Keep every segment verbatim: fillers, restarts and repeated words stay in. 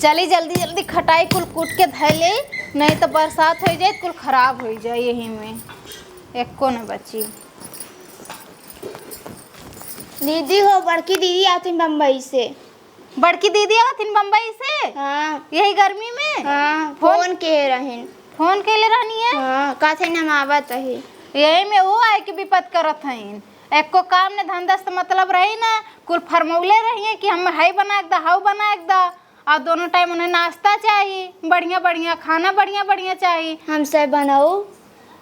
चली जल्दी जल्दी खटाई कुल कूट के धइ ले, नहीं तो बरसात होइ जाए, कुल खराब होइ जाए, यही में एको न बची। दीदी हो, बड़की दीदी आतिन बम्बई से। बड़की दीदी आतिन बम्बई से? हाँ। यही गर्मी में? हाँ, फोन फोन के रहिन। फोन कैले रहनी है? हाँ, कहते हम आवत ही। यही में वो आए के विपत करत हइन। एको काम न धंधा से मतलब रही ना, कुल फरमौले रही है कि हम हई बना के दा, हऊ बना के दा। और दोनों टाइम उन्हें नाश्ता चाही, बढ़िया बढ़िया खाना, बढ़िया बढ़िया चाही। हमसे बनाऊ।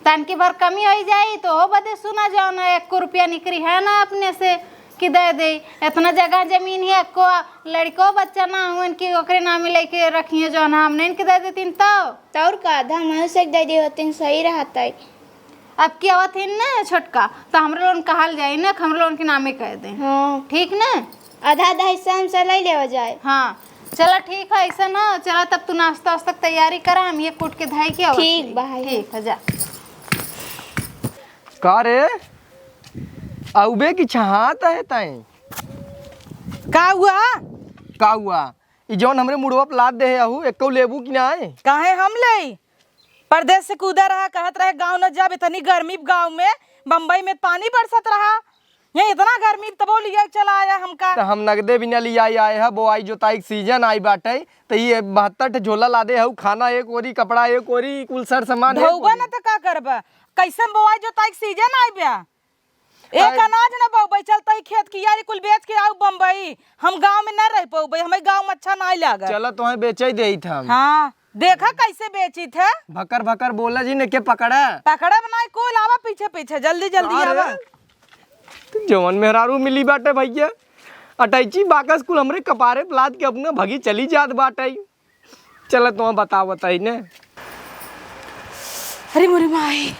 तनकी भर कमी होइ जाई तो ओ बदे सुना जाओ ना, एको रुपया निकरी है ना अपने से कि दे दे। इतना जगह जमीन है, एको लड़को बच्चा ना हुअन कि ओकरे नामे लेके रखिए, जो ना हमने इनके दे देतीन तो। तो और का, आधा मनुष्य के दे दे होतीन, सही रहत है। अब की आवत हिन ना छोटका, तो हमरे लोगन कहल जाई ना कि हमरे लोगन के नामे कह दे। हाँ। ठीक ना? आधा आधा हिस्सा हमसे ले लेवा जाए। हाँ, चला ठीक है, ऐसा ना, चला तब तू नाश्ता वास्ता के तैयारी करा, हम ये कूट के धाई के आवत ठीक हई। बा, हाय। ठीक है, जा। का रे, अउबे की छहात है तैं? का हुआ? का हुआ? ई जौन हमरे मुड़वा पे लाद दे है अहू, एको लेबू कि नाय? काहे हम लेई? परदेस से कूदा रहा, कहत रहे गाँव न जाब, इतनी गर्मी गाँव में, बम्बई में पानी बरसत रहा, यहाँ इतना गर्मी तबो लिया चला आया हमका। त हम नगदे बिना लियाई आए ह, बोआई जोताई के सीजन आई बाटे, त ई बहत्तर ठे झोला लादे हऊ, खाना एक ओरी, कपड़ा एक ओरी, कुल सर सामान एक धोबा ओरी। न त का करबा, कैसे बोआई जोताई के सीजन आई बा? एक काहे? अनाज न बोबै, चलता ही खेत कियारी कुल बेच के आऊ बम्बई। हम गाँव में न रह पउबै, हमें गाँव में अच्छा नाहीं लागे। चला तोहे बेचे देइत हम। हाँ, देखा कैसे बेचित है। भकर भकर बोला जी ने के पकड़ा। पकड़ब नाहीं, कुल आवा पीछे पीछे, जल्दी जल्दी अरे, आवा। तू जवन मेहरारू मिली बाटे भैया, अटैची बाकस कुल हमरे कपारे पे लाद के अपना भगी चली जात बाटे। चला तो बतावत हई ने। अरे मोरी माई।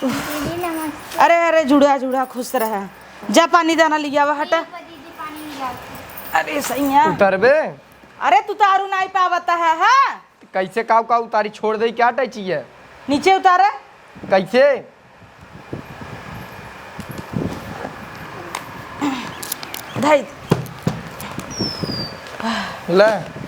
दीदी नमस्ते। अरे, अरे, जुड़ा, जुड़ा, खुश रहा। जा पानी दाना लियावा, हटा। ठीक बा दीदी, पानी लियावत हई। अरे सैया। उतरबे? अरे तू तो आरू नाई पावत है, हाँ? कैसे काव का उतारी, छोड़ दे क्या टैची है? नीचे उतारा। कैसे? धई। ले।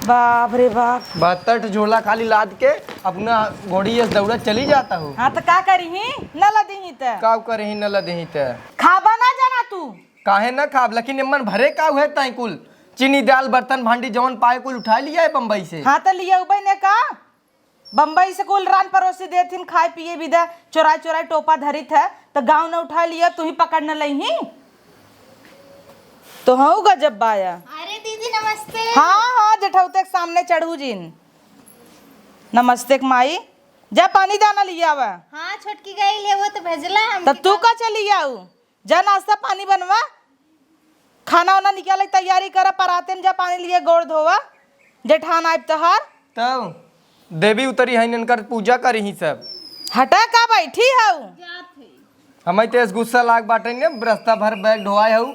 बाप रे बाप। बहत्तर ठो झोला खाली लाद के अपना घोड़ी अस दौड़त चली जाता हो। हाँ, त का करिही? न लदिही त। का करिही न लदिही त? खाबा ना जाना तू। काहे न खाब, लेकिन एमन भरे का हुए ताई कुल? चीनी, दाल, बर्तन, भांडी जवन पाए कुल उठा लिया है बम्बई से। हाँ, त लिया उबई ने का? बम्बई से कुल रान परोसी देथिन, खाए पिए बिदा, चोराई चोराई टोपा धरित है, त गाँव न उठा लिया, तू ही पकड़ न लइही। तो हऊ गजब बाया। अरे दीदी नमस्ते। हाँ, हाँ, जेठौते के सामने चढ़ू जिन। नमस्ते के माई, जा पानी दाना लियावा। हाँ, छोटकी गई ले, वो तो भेजला हम त कि तू का चली आऊ? जा नाश्ता पानी बनवा, खाना वाना निकाले के तैयारी करा, पराते में जा पानी लिए गोड़ धोवा, जेठान आइब तोहार। तब देवी उतरी है, इनकर पूजा करी ही सब। हटा का बैठी हऊ? हमें तेज गुस्सा लाग बाटे ने, रस्ता भर बैग ढोआए हऊ।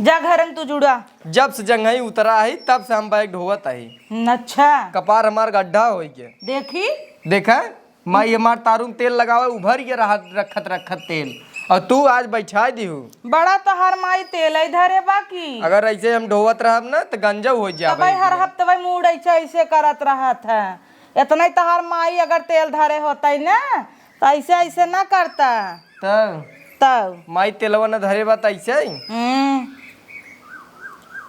जा घर में तू जुड़ा। जब से जंघई उतरा है तब से हम बैग ढोवत आई। अच्छा। कपार हमार गड्ढा होई के। देखी। देखा? माई हमार तारू में तेल लगावे, उभर के रहा, रखत रखत तेल, और तू आज बैठा दिहू। बड़ा तोहार माई तेल ही धरे बाकी। अगर ऐसे हम ढोवत रहब ना, त गंजब हो जाब तबे एक हर दिन। हफ्ते मूड ऐसे, ऐसे करत रहत है। इतना ही तोहार माई अगर तेल धरे होतई ना, त ऐसे, ऐसे ना करता। तब? तब। माई तेलवा न धरे बा, त ऐसे ही? हम्म।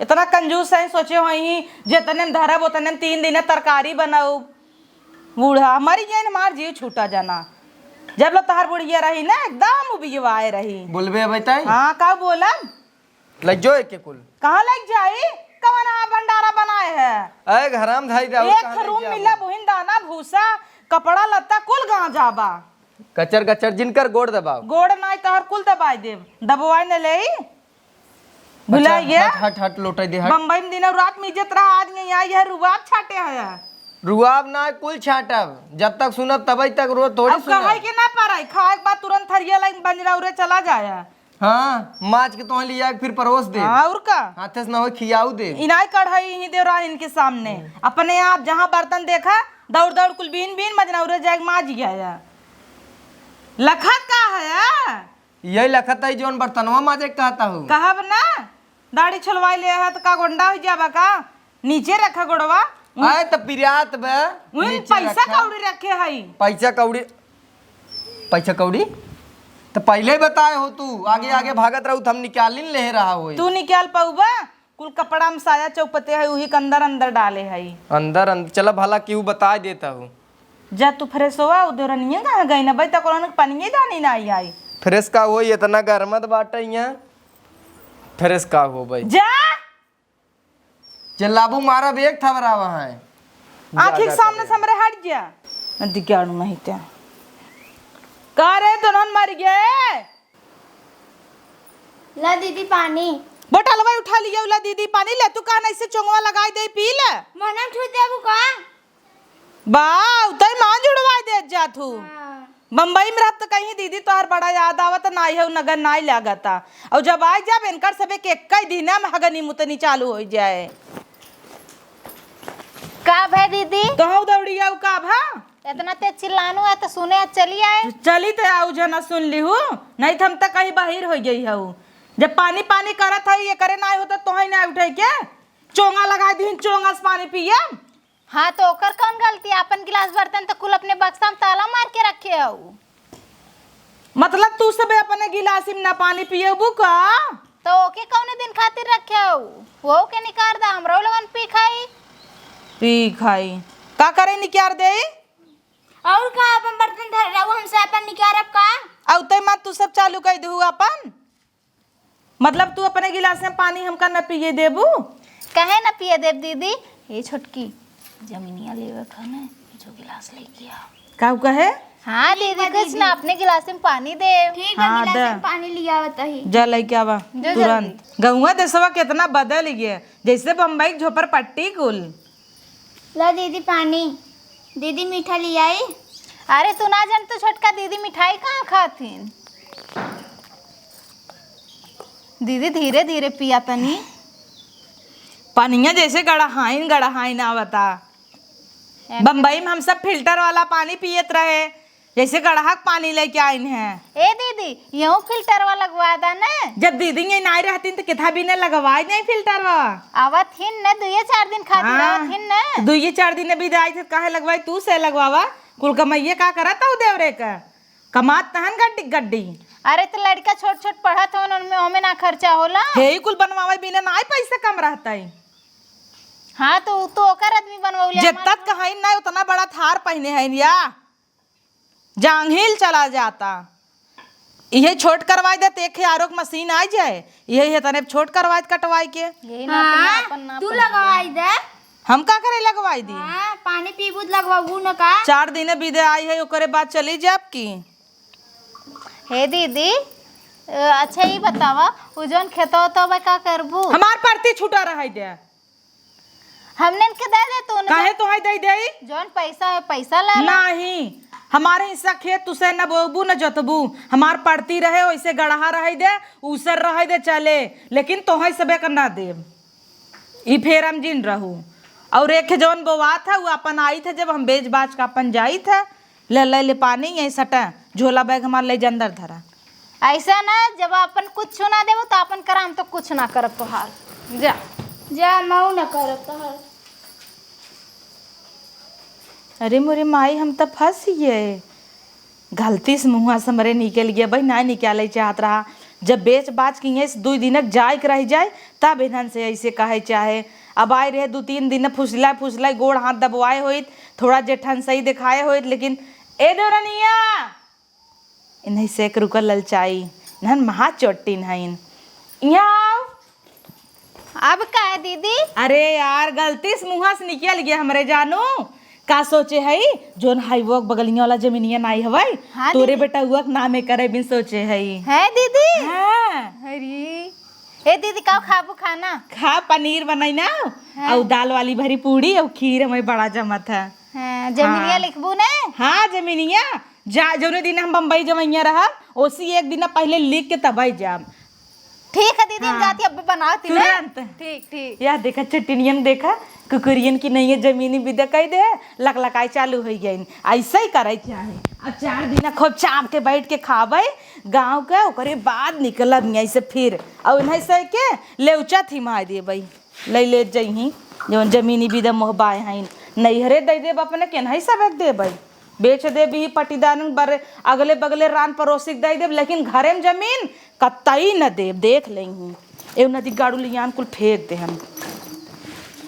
इतना कंजूस है, सोचे होई, जितने में धरब, उतने में तीन दिन तरकारी बनाऊ। बूढ़ा मरी गई न, हमार जीव छूटा जाना। जब लो तहार बुढ़िया रही ना, एकदम उबियवाए रही। बोलबे अबे ताई? हाँ, का बोलब? लग जो एक के कुल। कहाँ लग जाई? कवन आ भंडारा बनाए है? अरे घराम धाई दे, एक कहाँ लग रूम जाबो? मिला, बुहिन दाना, भूसा, कपड़ा लत्ता, कुल गांजा बा। गचर गचर जिनकर गोड़ दबाओ। गोड़ नाई तहर कुल दबाई देब। दबवाई न लेई। भुला अच्छा, गया? हट, हट, हट, लोटे दे, हट। बम्बई में दिनों रात में इज्जत रहा, आज नहीं आई है, रुआब छाटे है। रुआब ना, कुल छाटब। जब तक सुनब, तबई तक रो-, थोड़ी अब सुनब। कहे के ना पाराई, खाए के बाद तुरंत थरिया लाइन बंजरा उरे चला जाया। हाँ, माज के तोहे लिया के फिर परोस दे। हाँ, और का? हाथे से ना हो, खियाऊ दे। इनाय कढ़ाई यहीं दे रहा इनके सामने। हम्म। अपने आप जहाँ बर्तन देखा, दौड़ दौड़ कुल बीन बीन मजना उरे जाए के माज गया या। लखत का है या? यही लखत है जौन बर्तनवा माजे के कहता हूँ। कहब ना, दाढ़ी छुलवाई ले है तो का गोंडा हो जाबा का? नीचे रखा गोड़वा। आए त पिरात बे, उन नीचे पैसा रखा। कौड़ी रखे हई। पैसा कौड़ी, पैसा कौड़ी? त पहिले ही बताए हो तू, आगे आगे भागत रहू त हम निकालिन लेहे रहा होई। तू निकाल पउबा? कुल कपड़ा में साया चौपते है, उही के अंदर अंदर डाले है। अंदर अंदर, चला भला केहू बताए देता हो। जा तू fresh होवा, उ देवरनिया कहाँ गई ना? भाई, तक उन्होंने पनिये दानी ना आई आई। Fresh का होई, इतना गरमत बाटे यहाँ। Fresh का हो भाई? जा। चिल्लाबू मारा, बेग थबरावा है। जा, आँखी के जा, सामने करे। से हमरे हट जा। न दिगाड़ू नहीं ते। का रे, दोनों मर गए? ला दीदी पानी। बोतलवा उठा लिया, ला दीदी पानी ले। तू कान ऐसे चोंगवा लगाई दे, पी ले। मनम छू देबू का? बा, उतई माँ जुड़वाई देत जात हूँ। हाँ। बम्बई में रहत त कहीं दीदी तोहर बड़ा याद आवत, नाई है नगर नाई लागता। और जब आई जाब इनकर सबे के एक ही दिन में हगनी मुतनी चालू हो जाए। का भे दीदी? कहूँ दौड़ी आऊ का भा? इतना तेज चिल्लानू है तो सुने चली आए। चली तो आऊ जना सुन ली हूँ, नहीं तो हम तक कहीं बाहर हो गई हूँ। जब पानी पानी करत है ये करे ना होता तो ही ना उठे के चोंगा लगा दी, चोंगा से पानी पिए। हाँ तो ओकर कौन गलती? अपन गिलास बर्तन तो कुल अपने बक्सा में ताला मार के रखे हऊ। मतलब तू सब अपने गिलास में ना पानी पिएबू का? तो ओके कौने दिन खातिर रखे हऊ? वो के निकार दा, हमरो लोगन पी खाई। पी खाई। का करे निकार दे? और का अपन बर्तन धर रहू हमसे अपन निकारब का? औते मत तू सब चालू कर दू अपन। मतलब तू अपने गिलास में पानी हमका न पिए देबू? काहे न पिए देब दीदी? ए छोटकी, जमीनिया लेवे का न, ई जो गिलास लेके आ। का उ कहे? हाँ ठीक दीदी, बा कुछ दीदी। ना, अपने गिलास में पानी दे। ठीक बा, हाँ, गिलास दे। में पानी लियावत ही। जा लेके आवा जो तुरंत। जल्दी। गौवा देशवा कितना बदल गया, जैसे बम्बई के झोपड़पट्टी कुल। ला दीदी पानी। दीदी मीठा लियाई? अरे तू ना जान तो छोटका दीदी मिठाई कहाँ खाथिन। दीदी धीरे धीरे पिया तनी। पनिया जैसे गड़हाइन गड़हाइन आवता। बम्बई में हम सब फिल्टर वाला पानी पियत रहे, जैसे गड़हा के पानी लेके आइन है। ए दीदी, यहू फिल्टरवा लगवा दा न। जब दीदी ये नाई रहतीन तो किथा भी न लगवाई नहीं फिल्टरवा। आवत हिन न, दुइये चार दिन खातिर हाँ, आवत हिन न। दुइये चार दिन अभी आई थे, काहे लगवाई? तू से लगवावा। कुल कमइये का करत हऊ देवरे का? कमात तहन गड्डी गड्डी। अरे तो लड़का छोट छोट पढ़त होन, उनमें ओमे ना खर्चा होला। हे ही कुल बनवावे बिना ना आई पैसा कम रहता है। हाँ तो, तो ओकर आदमी बनवले जितना कहाइन ना उतना बड़ा थार पहने हैं या। जांघिल चला जाता। इहे छोट करवाई दे, ते खे आरोक मशीन आ जाए, इहे, इहे तने छोट करवाई दे, कटवाई के। यही नाते हाँ, अपन ना तू पहन लगवाई दे। हम का करे लगवाई दी? हाँ, पानी पीबू त लगवाबू न का? चार दिन बिदे आई है, ओकरे बाद चली जाब की। हे दीदी, अ, अच्छा ई बतावा, उ जौन खेतवा तो बा का करबू? हमार परती छुटा रह दे। हमने इनके दे दे तू न काहे जौन तोहाई दे देई? जौन पैसा है, पैसा ले ला। नहीं, हमारे हिस्सा खेत तुसे न बोबू न जोतबू। हमार पड़ती रहे, वैसे गड़हा रहे दे, ऊसर रहे दे चले, लेकिन तोहाई सबे का ना देब। ई फेर हम जिन रहू। और एक जौन बोआत है, वो अपन आई थे, जब हम बेच बाच का अपन जाई थे, ले, ले, ले पानी, यहीं सटा, झोला बैग हमार ले जा अंदर धरा। ऐसा ना, जब अपन कुछ ना देबो, तो अपन कराम तो कुछ ना करब तोहार। जा। जा, मऊ ना करब तोहार। अरे मोरे माई, हम तो फंस गए। गलती से मुँहा से हमरे निकल गया भाई, ना निकाले चाहत रहा। जब बेच बाच के यहीं से दुई दिनक जाए के रह जाए, तब इन्हन से ऐसे कहे चाहे। अब आए रहे दू तीन दिन, फुसला फुसला गोड़ हाथ दबवाए होइत, थोड़ा जेठन सही दिखाए होइत, लेकिन ए देवरनिया, इन्हीं से एक रुका ललचाई, नहन महा चोटिन हईन। यहाँ आओ। अब का है दीदी? अरे यार, गलती से मुँहा से निकल गया हमरे जानू। का सोचे हई, जोन हाई वो बगलिया वाला जमीनिया नाई हवई, हाँ तोरे दीदी। बेटा हुआ के नामे करे बिन सोचे हई। है दीदी? हाँ। अरे, ए दीदी, का खाबू खाना? खा, पनीर बनाई ना, हाँ। और दाल वाली भरी पूड़ी और खीर हमें बड़ा जमत है। हाँ, जमीनिया हाँ। लिखबू ने? हाँ, जमीनिया। जा, जौने दिन हम बम्बई जवैया रहब, ओसी एक दिन पहिले लिख के तबई जाब। ठीक है दीदी, हम हाँ। जाती अब बनाती ना। तुरंत। ठीक, ठीक। यह देखा चटिनियन, देखा कुकुरियन की नहीं है, जमीनी बिदा कह दे, लकलकाई चालू हो गई। ऐसे ही करे चाहे। अब चार दिन खूब चाप के बैठ के खाबे गाँव के, ओकरे बाद निकलब यहीं से फिर। और नहीं सह के लेउचा थी मार देबे। ले ले जइहीं। जौन जमीनी बिदा मोह बाय हईन, नैहरे दइ देब अपने, केनही सबेक देबै। बेच देब ही पटीदारन बर, अगले बगले रान परोसी के दइ देब, लेकिन घरे में जमीन कतई न देब, देख लेइहीं। एउ नदी गाड़ू लियान कुल फेंक देहन।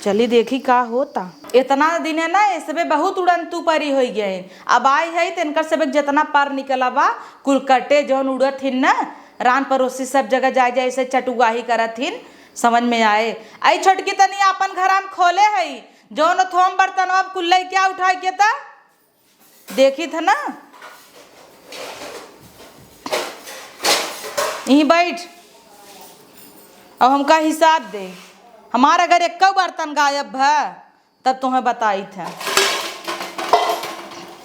चली देखी का होता। इतना दिने ना इसबे बहुत उड़ंतू परी होइ गए। अब आई है त इनकर सबेक जितना पर निकला बा, कुल कटे जौन उड़त हिन ना, रान परोसी सब जगह जाए जाए से चटुआही करत हिन, समझ में आए। आई छोटकी तनी आपन घरा में खोले हई, जौन थोम बर्तन अब कुल लइके उठाए के त देखी था ना, यहीं बैठ, अब हमका हिसाब दे। हमार अगर एक्को बर्तन गायब भ तब तोहें बताई था।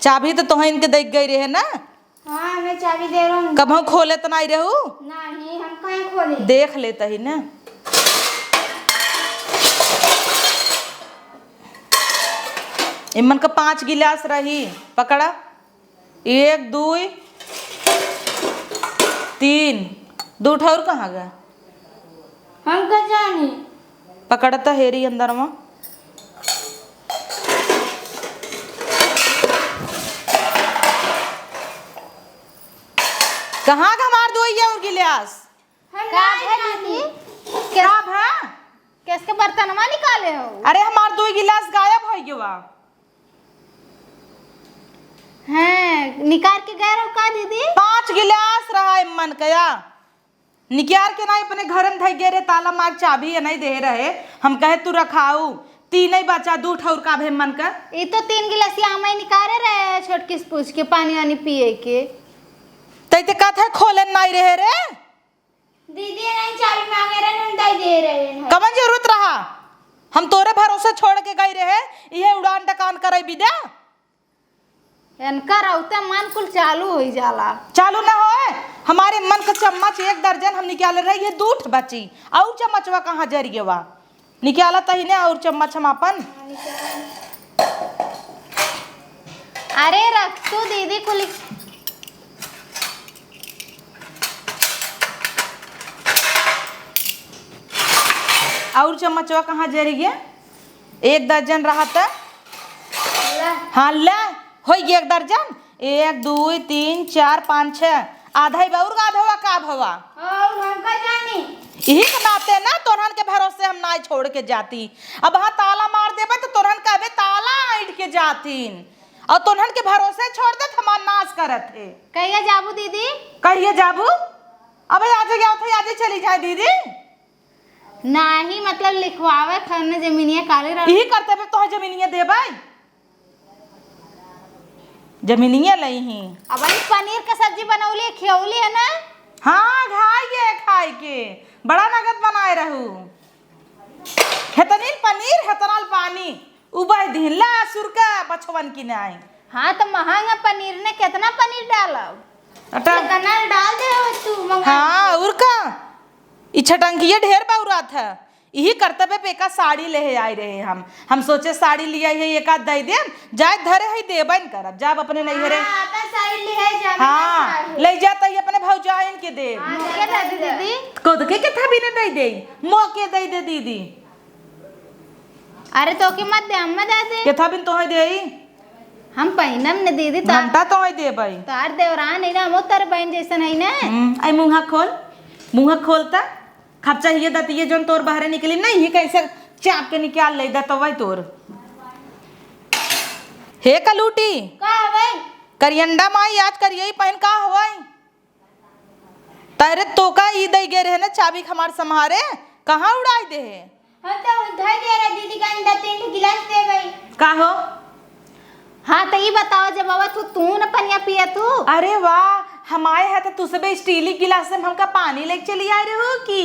चाबी तो तोहें इनके दे गई रहे ना। हाँ, मैं चाबी दे रहा हूँ। कबहूँ खोले तो नहीं रहू? नहीं, हम कहीं खोले। देख लेता ही ना। इमन का पाँच गिलास रही, पकड़ा। एक, दुई, तीन। दू ठौर कहाँ गए? हम का जानी। पकड़ता हेरी अंदर में। कहाँ का हमार दुई और गिलास? हम का नहीं है जानी। दीदी? का भा? केस के बर्तनवा निकाले हो? अरे, हमार दुई गिलास गायब हो गवा। हैं, निकाल के गए रहो का दीदी? पाँच गिलास रहा इमन कया। निकाल के ना अपने घर में धई गए रहे, ताला मार चाबी ये नहीं दे रहे। हम कहे तू रखाऊ, तीन ही बचा, दू ठौर का भे मन का। ई तो तीन गिलासिया हम ही निकाले रहे छोटकी से पूछ के पानी वानी पिए के। तै ते कथे खोले नहीं रहे रे। दीदी नहीं चाबी मांगे रहे, हम दे दे रहे हैं। कवन जरूरत रहा? हम तोरे भरोसे छोड़ के गई रहे, इहे उड़ान डकान करे बिदा। इनका रहते मन कुल चालू हो जाला। चालू ना होए, हमारे मन का चम्मच एक दर्जन हम निकाले रहे, ये दू ठे बची, और चम्मचवा कहाँ जरिए वा? निकाला तही ने और चम्मच हम अपन। अरे रख तू दीदी कुल। और चम्मचवा कहाँ जरिए? एक दर्जन रहा त। ले। हाँ, ले, होइ गया एक दर्जन। एक, दुई, तीन, चार, पाँच, छः। आधा ही बा, और आधा हुआ का भवा? और हम का जानी? यही के नाते ना तोहन के भरोसे हम नाई छोड़ के जाती। अब हाँ ताला मार देबे तो तोहन कहबे ताला ऐंठ के जातीन। और तोहन के भरोसे छोड़ देत हमार नाश करत है। कहिया जाबू दीदी? कहिया जाबू? अबे आजे गया थे, आजे चली जाए दीदी। नाही, मतलब लिखवावे खाने जमीनिया काले रह। यही करते बे तोहे जमीनिया देबै, जमीनिया लई ही। अब वही पनीर के सब्जी बनौली, खियौली है ना? हाँ, घाई है खाए के, बड़ा नगद बनाए रहू। हेतनील पनीर, हेतनाल पानी, उबह दिहिन ला सुरका बछवन की नाई। हाँ, तो महंगा पनीर ने कितना पनीर डालब? अटा। कितना डाल दे हो तू मंगा हाँ, के। और का? ई छटंकिया ढेर बौरात है। यही करतबे पे का साड़ी लेहे आए रहे हम। हम सोचे साड़ी लिया है, एक आध दे देम, जाए धरे है देबन करब, जाब अपने नैहरे। हाँ, तो साड़ी लिहे जाबे हाँ, ना चाहे। ले जाता ही अपने भौजाइन के देब। हाँ, मोके दे दे दीदी। खुद के केथा बिने दे दे, मोके दे दे दीदी। अरे तोके मत दे, हम दे दे। केथा बिन तोहे देई? हम पहिनम न दीदी, तो घंटा तोहे देबै। तार देवरान है ना, हम तार बहन जैसन है ना। हम्म, आई मुंहा खोल, मुंहा खोल त। खप चाहिए दतिये जोन तोर बाहरे निकली नहीं, ही कैसे चाप के निकाल ले दतवै तोर। हे कलूटी। का हवै? करियंडा माई आज करियई पहन का हवै? तरे तोका ई दई गए रहे ना चाबी हमार सम्हारे, कहाँ उड़ाई दे है? हम तो धर दे रहे दीदी का अंडा तीन ठो गिलास दे गई। का हो? हाँ तो ई बताओ जब बाबा तू तू न पनिया पिया तू। अरे वाह, हम आए हैं तो तू सबे स्टील गिलास में हमका पानी लेके चली आए रहे हो कि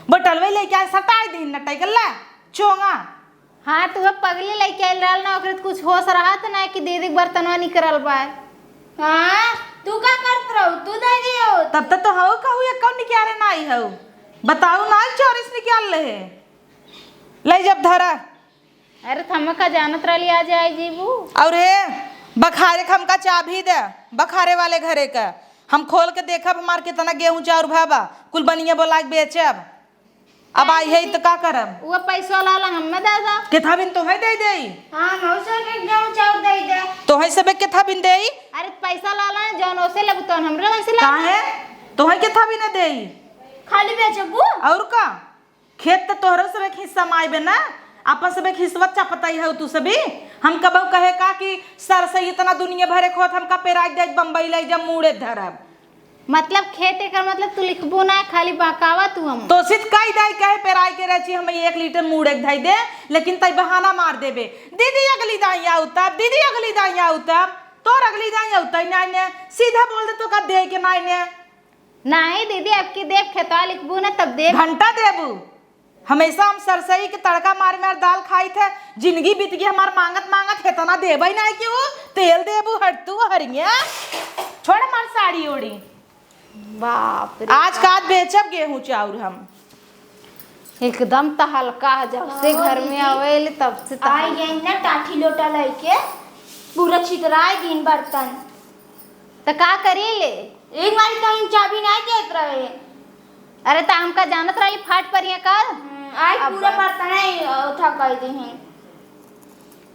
बोतलवे लेके आए सटाई दे नटाई कर ला चोंगा। हाँ, तू पगली लइके आइल रहल ना, ओकरे त कुछ होश रहत ना कि दीदी के बर्तनवा निकरल बा। हाँ, तू का करत रहू? तू दे दियो। तब तक तो हऊ कहू या कौन निकाले ना आई हऊ। बताऊ ना चोरिस निकाल ले है। ले जब धरा। अरे, त हम का जानत रहली आज आई जीबू। और हे, बखारे के हमका चाबी दे, बखारे वाले घरे का। हम खोल के देखब हमार कितना गेहूं चाउर भा बा, कुल बनिया बोला के बेचब। अब आई है तो का करब? वो पैसा लाला हमें दे दो। केथा बिन तोहइ दे देई? हाँ, मौसा के गेहूं चाउर दे दे। तोहइ सबे केथा बिन देई? अरे पैसा लाला जौन ओसे लेबू तौन हमरे वैसे लाला। काहे? तोहइ केथा बिन देई? खाली बेचबू? और का? खेत त तोहरो सबे के हिस्सा में आइबे ना, अपन सबे के हिस्सा चपताई है तू सभी। हम कबहू कहे का कि सरसई इतना दुनिया भरे खोत, हमका पेराई दे, बम्बई ले जा, मूड़े धरब। मतलब खेत एकर मतलब तू लिखबू ना, खाली बहकावा तू हम। तो सित कई दाई कहे पेराई के रहची, हम एक लीटर मूड़े धई दे, लेकिन तई बहाना मार देबे, "दीदी अगली दाई आऊ तब, दीदी अगली दाई आऊ तब।" तोर अगली दाई आऊ तई ना ने, सीधा बोल दे तो का दे के ना ने। नहीं दीदी, अब की देख खेतवा लिखबू ना तब देख। घंटा देबू। हमेशा हम सरसई के तड़का मार मार दाल खाई थे, जिंदगी बीत गई हमार मांगत मांगत, हेतना देबे ना कि वो तेल देबू हट तू हरिया। छोड़ हमार साड़ी ओड़ी। बाप रे। आज का आज बेचब गेहूं चाउर हम। एकदम त हल्का है, जब से हाँ, घर में दीदी। आवेल तब से त आई हल्का। गई ना टाठी लोटा लेके, पूरा छितराए दिन बर्तन। त का करी ले? एक बारी तो हम चाबी नहीं देत रहे। अरे त हमका जानत रही फाट परिया का? हम्म, आज अब पूरा बर्तन ही उठा कर दी हैं।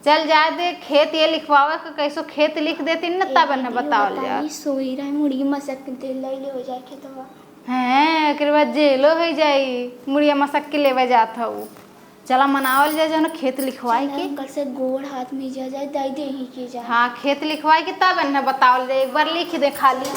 चल जाए दे, खेत ये लिखवावे के कैसो खेत लिख देती न तब न बतावल जाए। सोई रहे मुड़ी मसक के तेल ले ले हो जाए खेतवा। हैं, एकरे बाद जेलो होइ जाई, मुड़िया मसक के लेवे जात हऊ। चला मनावल जाए जौन खेत लिखवाई चला, के। अंकल से गोड़ हाथ में जा जाए, दाई देही के जा। हाँ, खेत लिखवाई के तब न बतावल जाए, एक बार लिख दे खाली।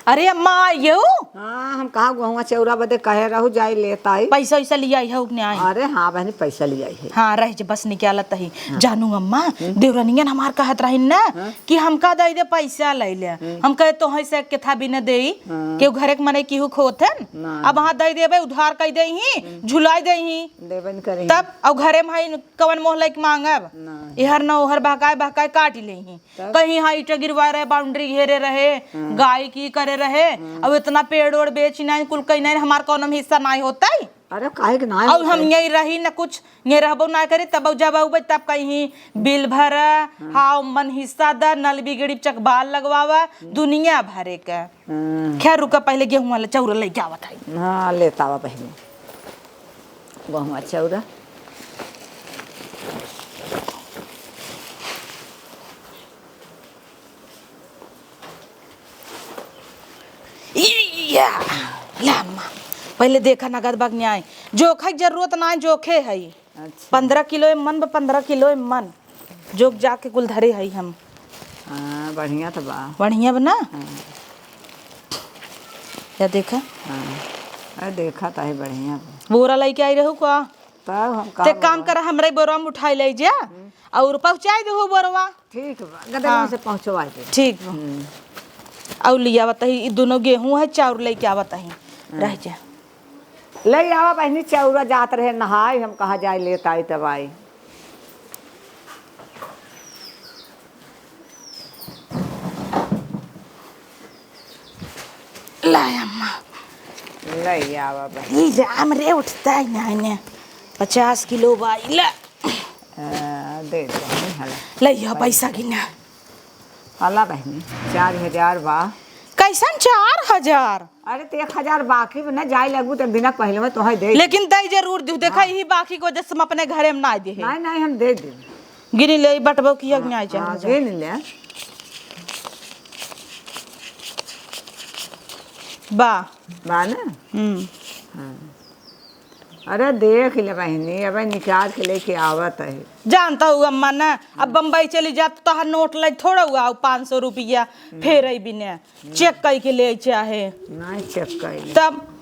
अरे अम्मा, आइउ? हाँ, हम कहा गहुआ चौरा बदे कहे रहू, जाई लेत आई। पैसा वैसा लियाई हऊ कि नाहीं? अरे हाँ बहनी, पैसा लियाई है। हाँ, रह जे, बस निकालत ही। हाँ। जानू अम्मा, हम्म। देवरनियन हमार कहत रहिन ना हाँ। कि हमका दे दे पैसा ले ले। हम्म। हम कहे तोहई से केथा बिन देई, हाँ। केहू घरे के मनई केहू खोत हन? ना। अब हाँ दे देबे, उधार कई देही, हम्म। झुलाई देही। देबे न करी। तब, अउ घरे में हई, कवन मोह लइके मांगब? ना। एहर न ओहर बहकाए बहकाए काट लेही। तब? कहीं हाँ ईंटा गिरवाए रहे, बाउंड्री घेरे रहे, हाँ। गाय की करे रहे, हाँ। अब इतना पेड़ ओड़ बेच नाहीं, कुल कहीं नाहीं, हमार कौनो में हिस्सा नाहीं होतइ। अरे काहे के नाहीं अउर हम होतइ? यहीं रही न कुछ, ये रहबो ना करी, तब जब अउबे तब कहीं बिल भरा, हाँ। हाँ, मन हिस्सा दा, नल बिगड़ी चकबाल लगवावा, हम्म। दुनिया भरे के। हाँ। खैर रुका, पहले गेहूं वाला चौरा लइके आवत है। हाँ, लेत आवा पहले। गहुआ चौरा। इया, ला अम्मा, पहले देखा नगद बा कि नाहीं। जोखे के जरूरत नाहीं, जोखे हई। अच्छा। पन्द्रह किलो एमन बा, पन्द्रह किलो एमन। जोख जाके कुल धरे हई हम। हाँ, बढ़िया त बा। बढ़िया बा ना? हाँ। या देखा? हाँ। अरे देखा त है, बढ़िया बा। बोरा लइके आई रहू का? तब हम का ते काम बोरा? करा, हमरे बोरा में उठाई लइ जा हम्म। अउर पहुँचाई देहू बोरवा। ठीक बा, गदन हाँ। से पहुँचवा दे। ठीक बा। हम्म। अउर लिया बताही, ई दुनो गेहूं है, चाउर लइके आवत ही। हम्म। रह जा। लइ आवा बहिनी, चौरा जात रहे नहाई, हम कहा जाए लेत आई तब आई। ला अम्मा। लइ आवा बहिनी। ई जा, हमरे उठता ही ना इन्हें। पचास किलो बा, ई ला। हाँ, दे दे, हला। लइ आ, पैसा गिना। हला बहिनी, चार हजार बा। कैसन चार हजार? अरे, त एक हजार बाकी बा ना, जाए लगू त एक दिना पहिले में तोहे दे। लेकिन दई जरूर दू, देखा, हाँ। यही बाकी को जैसे हम अपने घरे में ना दे है। नहीं, नहीं, हम दे दे। गिनी ले, बटबो किया हाँ, न्याय चाहे हाँ, जा। गिन ले। बा। बा ना? हम्म। हाँ। अरे देख ले बहिनी, अब निकाल के लेके आवत है। जानता हूँ अम्मा ना, अब बम्बई चली जात तो हर नोट लग थोड़ा हुआ हो, पाँच सौ रुपया फेर आई बिने, चेक कई के ले चाहे। नहीं चेक कई। तब?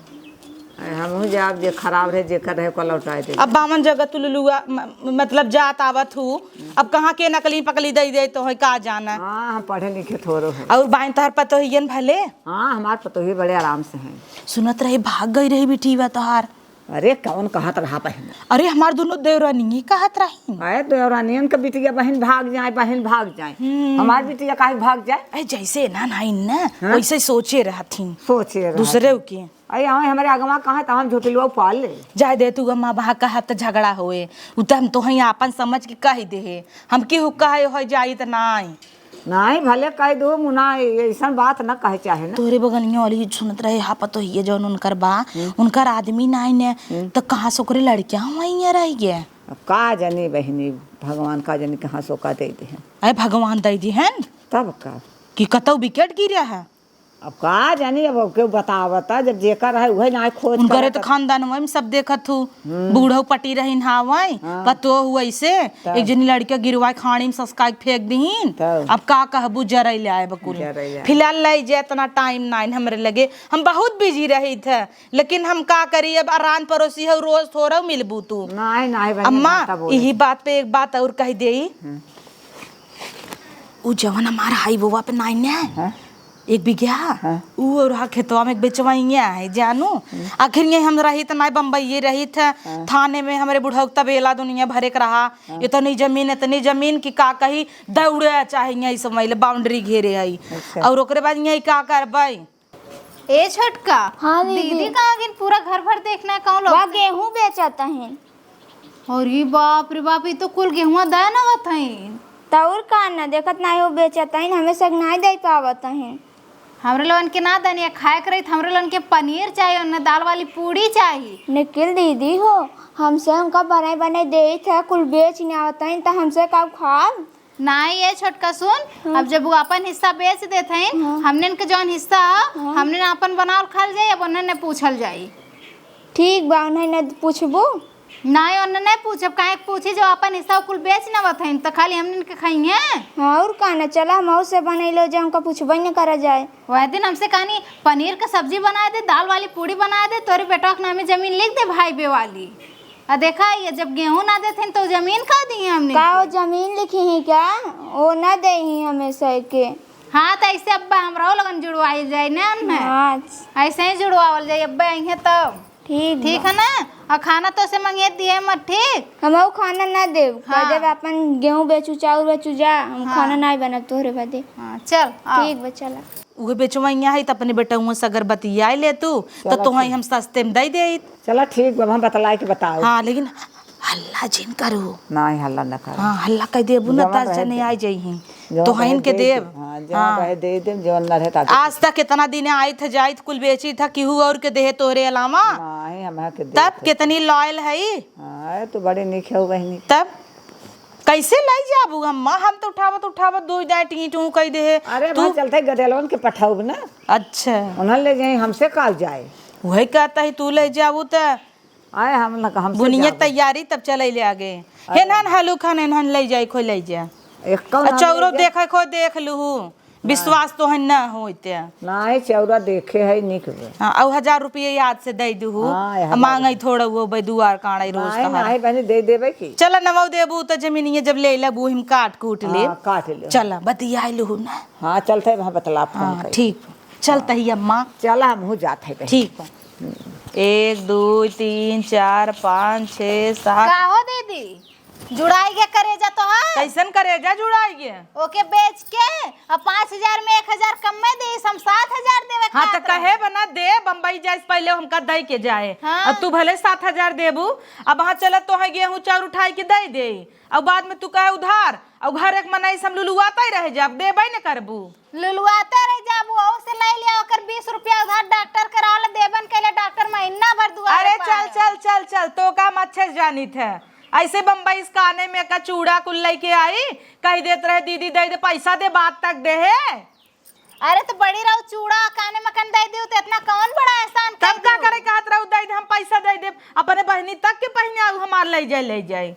अरे हमहू जाब, जे खराब रहे, जेकर रहे, ओकर लौटाए दे। अब बावन जगह तू लुलुआ, म-, मतलब जात आवत हूँ, अब कहाँ के नकली पकली दे दे तो है, का जाना। हाँ, हम पढ़े लिखे थोड़ो है। और बाइन तहर पतोहियन भले? हाँ, हमार पतोही बड़े आराम से हैं। सुनत रहे भाग गई रही बिटिया तोहार। अरे, कौन कहत रहा बहिन? अरे, हमार दुनो देवरानिये कहत रही। अरे, देवरानियन के बिटिया बहिन भाग जाए, बहिन भाग जाए। हम्म। हमार बिटिया काहे भाग जाए? अरे, जैसे ना, ना, ना, हाँ? वैसे सोचे रहथिन। सोचे रहथिन। दूसरे के। अरे, हमें हमारे अगवा कहा त हम झोटिलवा पाल ले। जाए दे तू, अम्मा बहा कहा त झगड़ा होए। उ त हम तोहई आपन समझ के कह दे हे। हम केहू कहे हो जाई त नाई। नाहीं, भले कहि दू मुना, अइसन बात न कहे चाहे न। तोहरे बगलिया वाली सुनत रहे, हाँ, पतोहिया जौन उनकर बा, हम्म। उनकर आदमी नाहीं ने, हम्म। त कहाँ से ओकरे लड़किया हुआँ रहि गए? अब का जानी बहिनी, भगवान का जानी कहाँ से ओका दइ दिहन। अरे भगवान दइ दिहन। तब का? कि कतौ विकेट गिरा है। अब का जानी, अब केहू बतावता, जब जेकर रहे उहे ना खोज उनकरे करत। तो खानदान में सब देखत हूँ, हम्म। बूढ़ऊ पटी रहीन हावै, हाँ। पतोह हुवै से, तब। एक जनी लड़किया गिरवाए खाड़ी में ससकाए के फेंक दिहीन। तब। अब का कहबू, जरई ले आए बकुल। जरई ले आए। फिलहाल ले जे इतना टाइम नाइन हमरे लगे, हम बहुत बिजी रही थे, लेकिन हम का करी, अब अरान पड़ोसी हऊ, रोज थोड़ा मिलबू तू। नाहीं, नाहीं बहिनी, अम्मा, ना तब बोले। यही बात पे एक बात और कह देई। हम्म। उ जवन हमार हाई वोवा पे नाइन है, हाँ। एक बिगहा, हाँ। उ और हा खेतवा में एक बेचवइया है, जानू। हम्म। आखिर ये हम रही त नाई बम्बई रही थे, हाँ। थाने में हमरे बुढ़ऊ तबेला दुनिया भरे के रहा। हाँ। इतनी जमीन, इतनी जमीन कि का कही, दौड़े चाहिए, इस समय ले बाउंड्री घेरे है। अच्छा। और ओकरे बाद ये का करबई? ए छोटका, हाँ दीदी। दीदी कहाँ गिन? पूरा घर भर देखना है, कौन लोग वा थे? गेहूं बेचत हैं। अरे बाप रे बाप, ई तो कुल गेहुआ दे न होत हईन। त और का न, देखत नाहीं हो बेचत हईन, हमें सब नाहीं दे पावत हईन। हमरे लोगन के ना दनिया खाए के रही त हमरे लोगन के पनीर चाही और न दाल वाली पूड़ी चाही। निखिल दीदी हो, हमसे उनका बनाई बनाई देत है, कुल बेच न आवत हईन, त हमसे का खाब? नाई, ए छोटका सुन, हाँ। अब जब वो अपन हिस्सा बेच देत हईन, हाँ। हमने के जौन हिस्सा ह, हाँ। हमने आपन बनावल खाल जाई, अब उन्हें न पूछल जाई। ठीक बा, उन्हें न पूछबू? नाई, उन्हें नहीं पूछब, काहे के पूछी, जो अपन हिस्सा कुल बेच न आवत हईन, त खाली हमने के खाई हैं। हाँ, और का न, चला हम और से बनाई लो, जो हमका पूछबे न करा जाए। वह दिन हमसे कहनी, "पनीर का सब्जी बनाए दे, दाल वाली पूड़ी बनाए दे, तोरे बेटवा के नामे जमीन लिख दे भाई बे वाली।" आ देखा, ये जब गेहूं ना देथिन तो जमीन का दी हमने का के? वो जमीन लिखी ही क्या? वो ना दे ही हमें सही के। हाँ, तो ऐसे अब्बा हमरो लगन जुड़वाई जाए ना उनमें। हाँ। ऐसे ही जुड़वावल जाए अब्बा, यहीं तो। ठीक ठीक बा। है ना? और खाना तो से मंगे दिए मत, ठीक? हम वो खाना ना देब, कह हाँ। देब अपन गेहूं बेचू, चाउर बेचू जा, हम हाँ। खाना ना बनब तोहरे बदे। हाँ, चल, आओ। ठीक बा, चला। उहे बेचवइया है, त अपने बेटउआ से अगर बतियाए ले तू, त चला तोहई ठीक। हम सस्ते में दइ देइत। चला ठीक बा, हम बतलाए के बताओ। हाँ, लेकिन हल्ला जिन करू। नाहीं, हल्ला न करू। हाँ, हल्ला कह देबू न, जवन दस रहे जने दे। आइ जइहीं। जवन तोहइन रहे के दे देब। दे। हाँ, जवन हाँ। रहे दे देब, जवन न रहे त आगे आज तक कितना दिन आइत जाइत कुल बेचित ह, केहू और के देहे तोहरे अलावा? नाहीं, हम के तब देत है। कितनी लॉयल है। हाँ, तू बड़ी नीक हो बहिनी। तब कैसे लइ जाबू अम्मा? हम तो उठावत उठावत दो दाएं टीं टूं कइ देहे। अरे तू भाई, चलते गदेलवन के पठाउब ना। अच्छा। उन्हन ले जाई, हमसे काल जाए। वही कहत ही, तू लइ जाबू त आए, हम न, हमसे बुनिया जाबू। तैयारी तब चले ले आगे। अरे। हेनहन हलू खान, हेनहन लइ जाए, खोइ लइ जा। एक कौन आ हम चौरो लइ जाए? देखे खो देख लूहू। विश्वास तोहन न होइत। नाहीं, चौरा देखे है, निक बे। हाँ, अउ हजार रुपये याद से दइ दुहु। हाँ, आ मांगइ थोड़ा वो बे दुआर काढ़इ रोज नाहीं, तोहरा। नाहीं बहिनी, दे देबे की। चला नवौ देबू त जमीनिया जब ले लेबू, हम काट कूट ले। हाँ, काट ले। चला, बतियाइ लुहु ना। हाँ, चलते वहाँ बतला फोन हाँ, करी। ठीक। चलत ही अम्मा। चला, हमहू जात है बहिनी। ठीक बा। एक, दुइ, तीन, चार, पाँच, छः, सात। का हो दीदी? जुड़ाइ गे करेजा तोहार। कैसन करेजा जुड़ाइ गे? ओके बेच के अब पाँच हजार में एक हजार कम में देइस, हम सात हजार देवे हाँ, खात त कहे रहन। बना दे, बम्बई जाइस पहिले हमका दइ के जाए। हाँ। अब तू भले सात हजार देबू, अब वहाँ चलत तोहे गेहूँ चाउर उठाइ के दइ देई, अब बाद में तू कहे उधार, अब घर एक मनई से हम लुलुआतइ रह जाब, देबइ न करबू। लुलुआते रह जाबू, ओसे लइ लिया, ओकर बीस रुपया उधार डॉक्टर करावल देबन कइले, डॉक्टर महीना भर दुआरे अरे पर चल, आए। चल, चल, चल, तोका हम अच्छे से जानित है। ऐसे बम्बई से काने में का चूड़ा कुल लइके आई, कहि देत रहे, "दीदी दइ दे, पैसा दे, बात तक देहे।" अरे त बड़ी रहू चूड़ा काने में कन दइ दिउ, त इतना कौन बड़ा एहसान तब कर का दिउ? करे कहत रहू, "दइ दे, हम पैसा दइ देब।" अपने बहिनी तक के पहिने आऊ हमार लइ जाए, लइ जाए।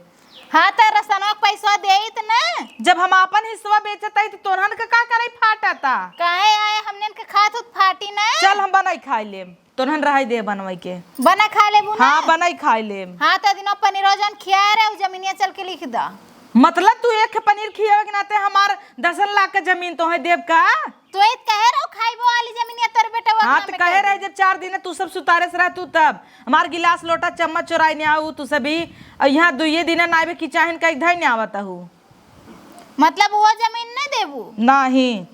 हाँ, त रसनवा के पैसवा देइत न। जब हम आपन हिस्सवा बेचत हई, त तोरहन के का करई फाटता? काहे आए, हमनेन के खात होत फाटी न। चल, हम बनाई खाई लेम, तोरहन रहाई दे बनवाई के। बना खा लेबू न? हाँ, बनाई खाई लेम। हाँ, त दिनो पनीरवा जौन खियाए रहे, उ जमीनिया चल के लिख द। मतलब, तू एक पनीर खियावे के नाते हमार दसन लाख के जमीन तोहे देब का? तू ही त कहे रहो, खाइबो वाली जमीनिया तोर बेटवा हाँ, अपना त में कहे कर रहे, दे। जब चार दिन तू सब सुतारे से रह, तू तब हमार गिलास, लोटा, चम्मच चोराई ने आऊ, तू सभी, अ, यहाँ दुइये दिन नाइबे की चाहिन कह धई ने आवत हूँ। मतलब, वो जमीन नहीं देबू? नहीं।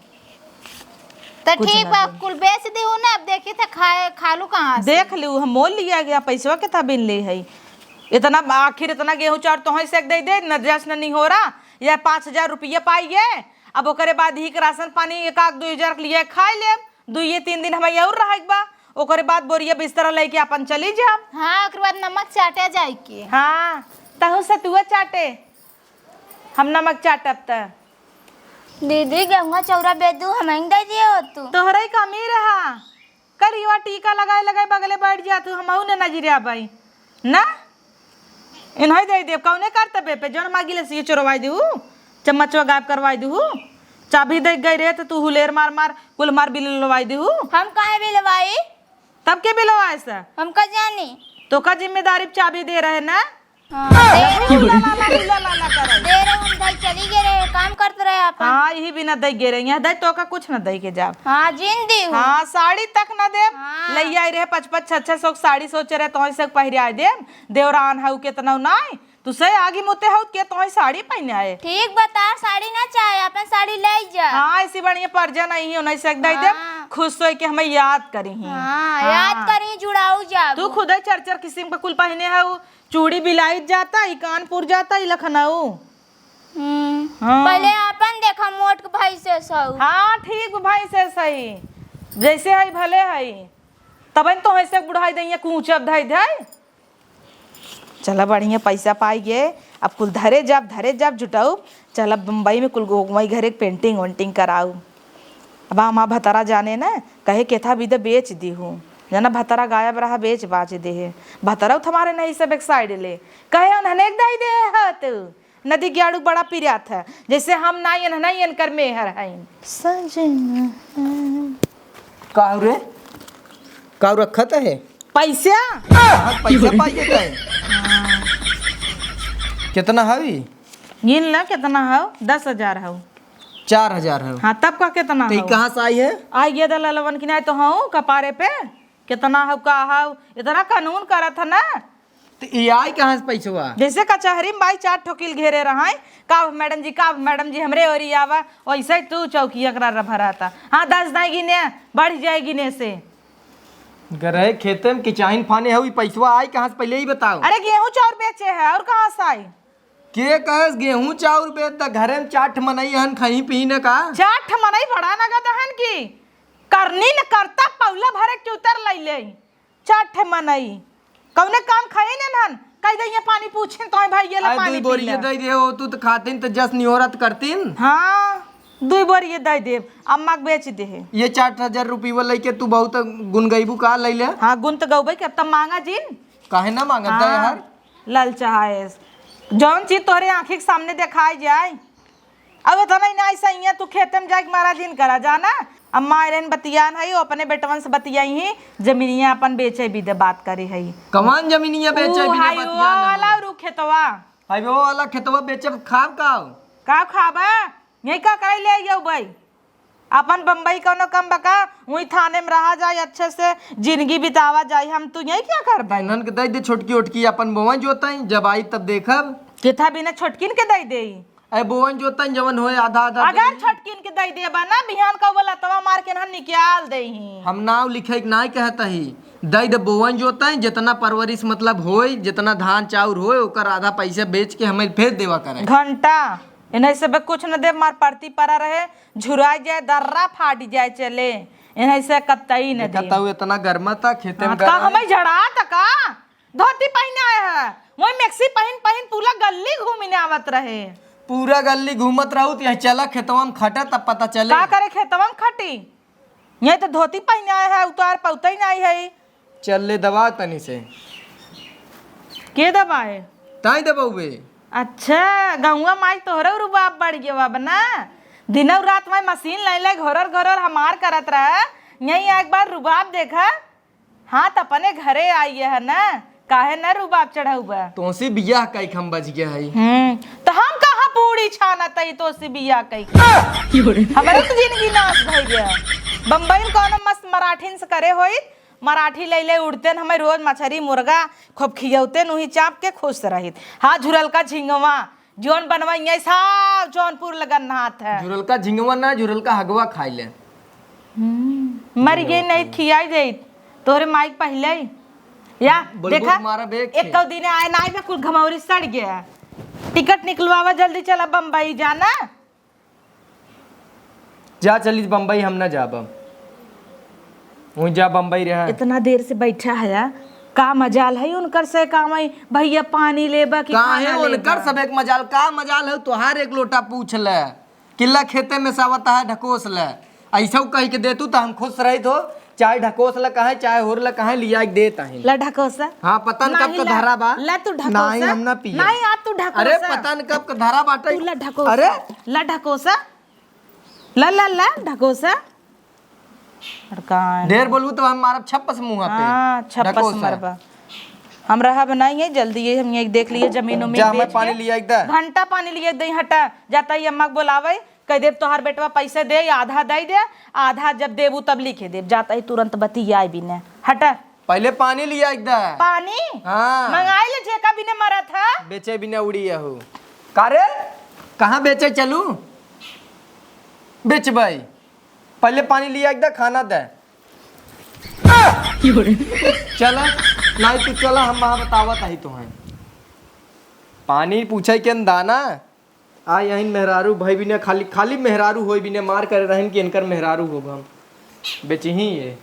त कुछ ठीक ना बा, देब। कुल बेच दिहू ना, अब देखी थे खाए, खालू कहाँ से? देख लू, हम मोल लिया गया, पैसवा के था बिन ले है। इतना, आखिर इतना गेहूं चाउर तोहे से दे दे, न जस न निहोरा, या पाँच हजार रुपया पाई गे, अब ओकरे बाद ही के राशन पानी एक आध दुई हजार के लिए खाइ लेब, दुइये तीन दिन हमइ अउर रहइ के बा, ओकरे बाद बोरिया बिस्तरा लइके आपन चली जाब। हाँ, ओकरे बाद नमक चाटे जाइ के। हाँ, तहूँ सतुआ चाटे, हम नमक चाटब त। दीदी, गेहुआ चौरा बेदू, हमहीं दइ दियो तू। तोहरइ कमी रहा, करियवा टीका लगाए लगाए बगले बैठ जात हूँ, हमहू न नजरे आबइ। ना, इन्हइ दइ देब, कउने करतबे पे, जौन मागिले से चोरवाइ देहू, चम्मचवा गायब करवाइ देहू। चाभी दइ गइ रहे त तू हुलेर मार मार कुल हमार बिल लवाइ देहू। हम काहे बिलवाई? तब के बिलवाए से? हम का जानी? तोका जिम्मेदारी पे चाभी दे रहे ना? हाँ, दे रहे। हुला लाला, हुला लाला करत। दे रहे, हम दइ चली गए रहे, काम करत रहे आपन। हाँ, इही बिना दइ गए रहे, यहाँ दइ तोका कुछ न दइ के जाब। हाँ, जिन दी हूँ। हाँ, साड़ी तक न देब। हाँ। लइ आई रहे पच पच छह छह सौ के साड़ी, सोचे रहे तोहई से पहिराइ देब। देवरान हउ केतनउ नाई, तू से आगी मुते हउ के तोहई साड़ी पहिने आए। ठीक बता, साड़ी ना चाहे, आपन साड़ी लइ जा। हाँ, ऐसी बढ़िया परजा नहीं है, उन्हई से दइ देब। हाँ। खुश होइ के हमइ याद करिहीं। हाँ, हाँ। याद करिहीं, जुड़ाऊ जाबू। तू खुदइ चार चार किसिम के कुल पहिने हउ, चूड़ी बिलाइत जाता, ई कानपुर जाता, ई लखनऊ। हम्म, हाँ। पहिले आपन देखा, मोट के भैंसे सऊ। हाँ, ठीक बा, भैंसे सही, जैसे हई भले हई, तबहिन तोहई से बुढ़ाई दइया कूचब धइ धइ। चला, बढ़िया पैसा पाइ गे, अब कुल धरे जाब, धरे जाब, जुटाउब। चला, बम्बई में कुल गो-, वही घरे के पेंटिंग वेंटिंग कराउब। अब हमार भतरा जाने न, कहे केथा बिदे बेच दिहू। जाना भतरा गायब रहा, बेच बाच देहे। भतरा तो हमारे नहीं सब एक साइड ले। कहे उन्हने के दइ दे हत। नदी ग्याड़ू बड़ा पिरात है, जैसे हम नाई, एन नाई, एनकर मेहर हईन। सजना। का हो रे? का रखत है? पैसा? हाँ, पैसा पाइए का है? हाँ। कितना हवी? गिन ला, कितना हव? दस हजार हव। चार हजार हव। हाँ, तब का कितना तो ई हव? कहाँ से आई है? आई ये दलालवन की नाई तो हव, कपारे पे। कितना हव, का हव? इतना कानून करत है ना। तो ई आई कहाँ से पैसवा? जैसे कचहरी में बाई चार ठोकिल घेरे रहाई, "का मैडम जी, का मैडम जी, हमरे ओरी आवा", वैसे ही तू चौकी एकरा र भराता। हाँ, दस दाई गिने, बढ़ जाए गिने से। गरहे खेते में किचाइन फाने हउ, ई पैसवा आई कहाँ से, पहिले ई बताओ। अरे, गेहूं चाउर बेचे है, और कहाँ से आई? के कहेस गेहूं चाउर बेच द, घरे में चार ठे मनई हन, खही पी न का? चार ठे मनई बड़ा नगद हन की? करनी न करता, पौला भरे के उतर लैले। चार ठे मनई कौने काम खाई न हन? कह दे, ये पानी पूछिन तो भाई, ये ले आए पानी दुई बोरी पी ये ले। दे दे हो, तू तो खातिन तो जस निहोरत करतिन। हाँ, दुई बोरी ये दे देब, अम्मा के बेच दे है। ये चार हजार रुपये लइके तू बहुत गुन गईबू का लैले? हाँ, गुन तो गौबे के, अब तब मांगा जिन। काहे ना मांगत हाँ, दे यार? ललचाएस। जौन चीज तोहरे आँखी के सामने देखाई जाए, अब इतना ही ना ऐसा ही है, तू खेते में जाके मारा जिन करा, जाना। अम्मा आइरन बतियान है, वो अपने बेटवन से बतियाई ही, जमीनिया अपन बेचे भी दे बात करी है। कमान जमीनिया बेचे ऊ भी दे हाई बतियान वो है? वाला और ऊ खेतवा। हाई वो वाला खेतवा बेचे खाब का? का खाबा? यही का करे ले आइयो भाई? अपन बम्बई कौनो कम बका, वही थाने में रहा जाए, अच्छे से जिंदगी बितावा जाए। हम तू यही क्या करबे? इन्हन के दे दे छोटकी ओटकी, अपन बोवन जोताई, जब आई तब देखब। किथा बिना छोटकिन के दे दे। अरे बोवन जोताई, जवन होए आधा आधा अगर दे। छोटकिन के दे देबा ना, बिहान का बोला तवा मार के इन्हन निकाल दे ही। हम नाव लिखे के नाई कहत ही, दे दे बोवन जोताई, जितना परवरिश मतलब होए, जितना धान चाउर होए, ओकर आधा पैसा बेच के हमें फेर देवा करे। घंटा इन्हें से बे कुछ न दे, मार परती परा रहे, झुराई जाए, दर्रा फाट जाए, चले, इन्हें से कतई न देखा दे। ताऊ इतना गर्मा ता खेते में हाँ, का गरम है। हमें झड़ा ता का? धोती पहने आए है, वही मैक्सी पहन पहन पूरा गली घूमने आवत रहे। पूरा गली घूमत रहू तो यही चला खेतवा में खटा तब पता चले। का करे खेतवा में खटी? यही तो धोती पहने आए है, उतार पौते ही नहीं है। चल ले दबा तनी से। के दबाए? ताई दबाउबे। अच्छा, गौवा माई तोहरो रुबाब बढ़ गयो अब ना। दिनौ रात माई मशीन ले ले घोरर घोरर हमार करत रहा। यही एक बार रुबाब देखा। हाँ, त अपने घरे आई है ना, काहे न रुबाब चढ़ाउबा? तोसी बियाह कई हम बच गया है। हम्म, तो हम कहाँ पूरी छाना तई तोसी बियाह कई? हमारे तो जिंदगी नाश भई गया। बम्बई में कौनो मस्त मराठिन से करे होई, मराठी ले ले उड़ते न हमें रोज मछरी मुर्गा खूब खियौते न उही चाप के खुश रहित। हाँ, झुरल का झिंगवा, जौन बनवाइए साहब जौनपुर लगन हाथ है। झुरल का झिंगवा ना, झुरल का हगवा खाई ले। हम्म, मर गई नहीं खियाई दे तोरे माइक पहले ही। या बोल, देखा, बोल, मारा बेग एक से। कौ दिन आए ना आए, कुल घमौरी सड़ गया। टिकट निकलवावा जल्दी, चला बम्बई जाना। जा चली बम्बई, हम ना जाब अब। वहीं जा बम्बई रहा। इतना देर से बैठा है, का मजाल है उनकर से काम है, भैया पानी लेबा कि काहे खाना उनकर लेबा? सब एक मजाल, का मजाल है, तोहार एक लोटा पूछ ले, किल्ला खेते में सावत है ढकोस ले, ऐसा कह के देतू तो हम खुश रहित हो, चाहे ढकोस ले कहे, चाहे होर ले कहे, लिया के देत है। ला ढकोसा। हाँ, पता न कब नहीं का ला, धरा बा। ला तू ढकोसा। नहीं, हम ना पिए। नहीं, आ तू ढकोसा। अरे, पता न कब का धरा बाटे। तू ला ढकोसा। अरे। ला ढकोसा। ला, ला, ला, ढकोसा। और कहाँ है? ढेर बोलबू तो हम मारब छप्पस मुँह पे। हाँ, छप्पस ढकोसा। मरबा। हम रहब नहीं है, जल्दी ये हम ये देख लिए जमीन उमीन जा, हमें बेच पानी के। लिया एक दा। घंटा पानी लिया एक दे, हटा। जाता ही अम्मा के बोलावे, कह देब तोहार बेटवा पैसे दे या आधा दे दे, आधा जब देबू तब लिखे देब। जाता ही तुरंत बतियाए बिने। हटा। पहले पानी लिया एक दा। पानी? हाँ। मंगाई ले, जेका बिने मरत है। बेचे बिना उड़ी यहू। का रे? कहाँ बेचे चलू? बेचबई। पहले पानी लिया एक दा, खाना दे। चला, नहीं तू चला, हम वहाँ बतावत आई तो हैं। पानी पूछे के न दाना, आ यहीं मेहरारू भई बिना, खाली, खाली मेहरारू होई बिना, मार करे रहन कि इनकर मेहरारू होब हम। बेचही ये।